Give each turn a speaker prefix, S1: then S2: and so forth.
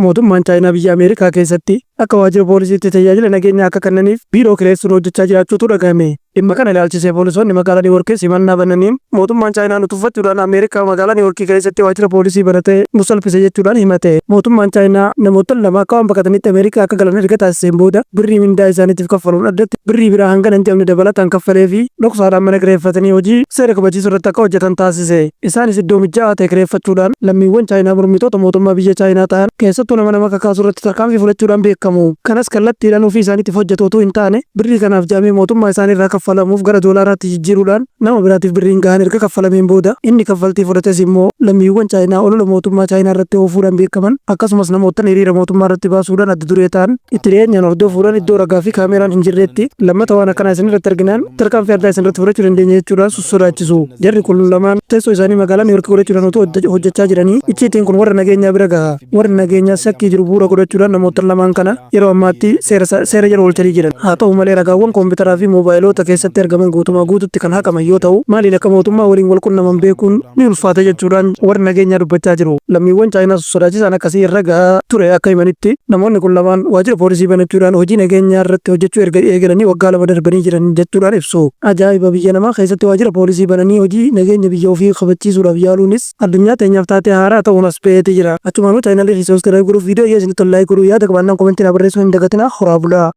S1: Mootummaan Chaayinaa biyya Ameerikaa keessatti akka waajjira poolisiitti tajaajila nageenyaa akka kennaniif biiroo kireessuun hojjechaa jiraachuutu dhagahame. Dhimma kana ilaalchisee poolisoonni magaalaa Niiwoorkii simannaa bananiin mootummaan Chaayinaa nu tuffachuudhaan Ameerikaa magaalaa Niiwoorkii keessatti waajjira poolisii banatee nu salphise jechuudhaan himate. Mootummaan Chaayinaa namoota lama akka waan baqatanitti Ameerikaa akka galan erga taasiseen booda birrii mindaa isaaniitiif kaffaluun addatti birrii biraa hangana hin jedhamne dabalataan kaffalee fi dhoksaadhaan mana kireeffatanii hojii seera kabachiisuu irratti akka hojjetan taasise. Isaanis iddoo mijaa'aa ta'e kireeffachuudhaan lammiiwwan Chaayinaa mormitoota mootummaa biyya Chaayinaa ta'an keessattuu nama nama kakaasuu irratti tarkaanfii fudhachuudhaan beekamu. Kanas kallattiidhaan ofii isaaniitiif hojjetu utuu hin taane birrii kanaaf jedhamee mootummaa isaanii irraa kaffalamuuf gara doolaaraatti jijjiiruudhaan nama biraatiif birriin gahaan erga kaffalameen booda inni kaffaltii fudhates immoo lammiiwwan Chaayinaa olola mootummaa Chaayinaa irratti oofuudhaan beekaman akkasumas namoottan hiriira mootummaa irratti baasuudhaan adda duree ta'an itti dhiyeenyaan hordofuudhaan iddoo ragaa fi kaameeraan hin jirretti lammata waan akkanaa isin irratti arginaan tarkaanfii addaa isin irratti fudhachuu dandeenya jechuudhaan sossodaachisu. Jarri kun lamaan teessoo isaanii magaalaa Niiwoork godhachuudhaan utuu hojjechaa jiranii icciitiin kun warra nageenyaa bira gaha. Warri nageenyaa shakkii jiru bu'uura godhachuudhaan namoota lamaan kana yeroo ammaatti seera jala oolchanii jiran. Haa ta'u malee, ragaawwan koompitaraa fi moobaayiloota keessatti argaman guutumaa guututti kan haqaman yoo ta'u, maaliin akka mootummaa waliin wal qunnaman beekuun ni ulfaata jechuudhaan warri nageenyaa dubbachaa jiru. Lammiiwwan Chaayinaa sodaachisaan akkasii irra gahaa ture akka himanitti, namoonni kun lamaan waajjira poolisii banachuudhaan hojii nageenyaa irratti hojjechuu erga eegalanii waggaa 2 darbanii jiran jechuudhaan ibsu. Ajaa'iba! Biyya namaa keessatti waajjira poolisii bananii hojii nageenya biyya ofii kabachiisuudhaaf yaaluunis addunyaa teenyaaf taatee haaraa ta'uun as ba'eeti jira. Achumaanuu chaanalii kiyya subscribe godhuuf, viidiyoo yoo isinitti tole like godhuu, yaada qabaannaan komentii naa barreessuu hin dagatinaa. Horaa bulaa!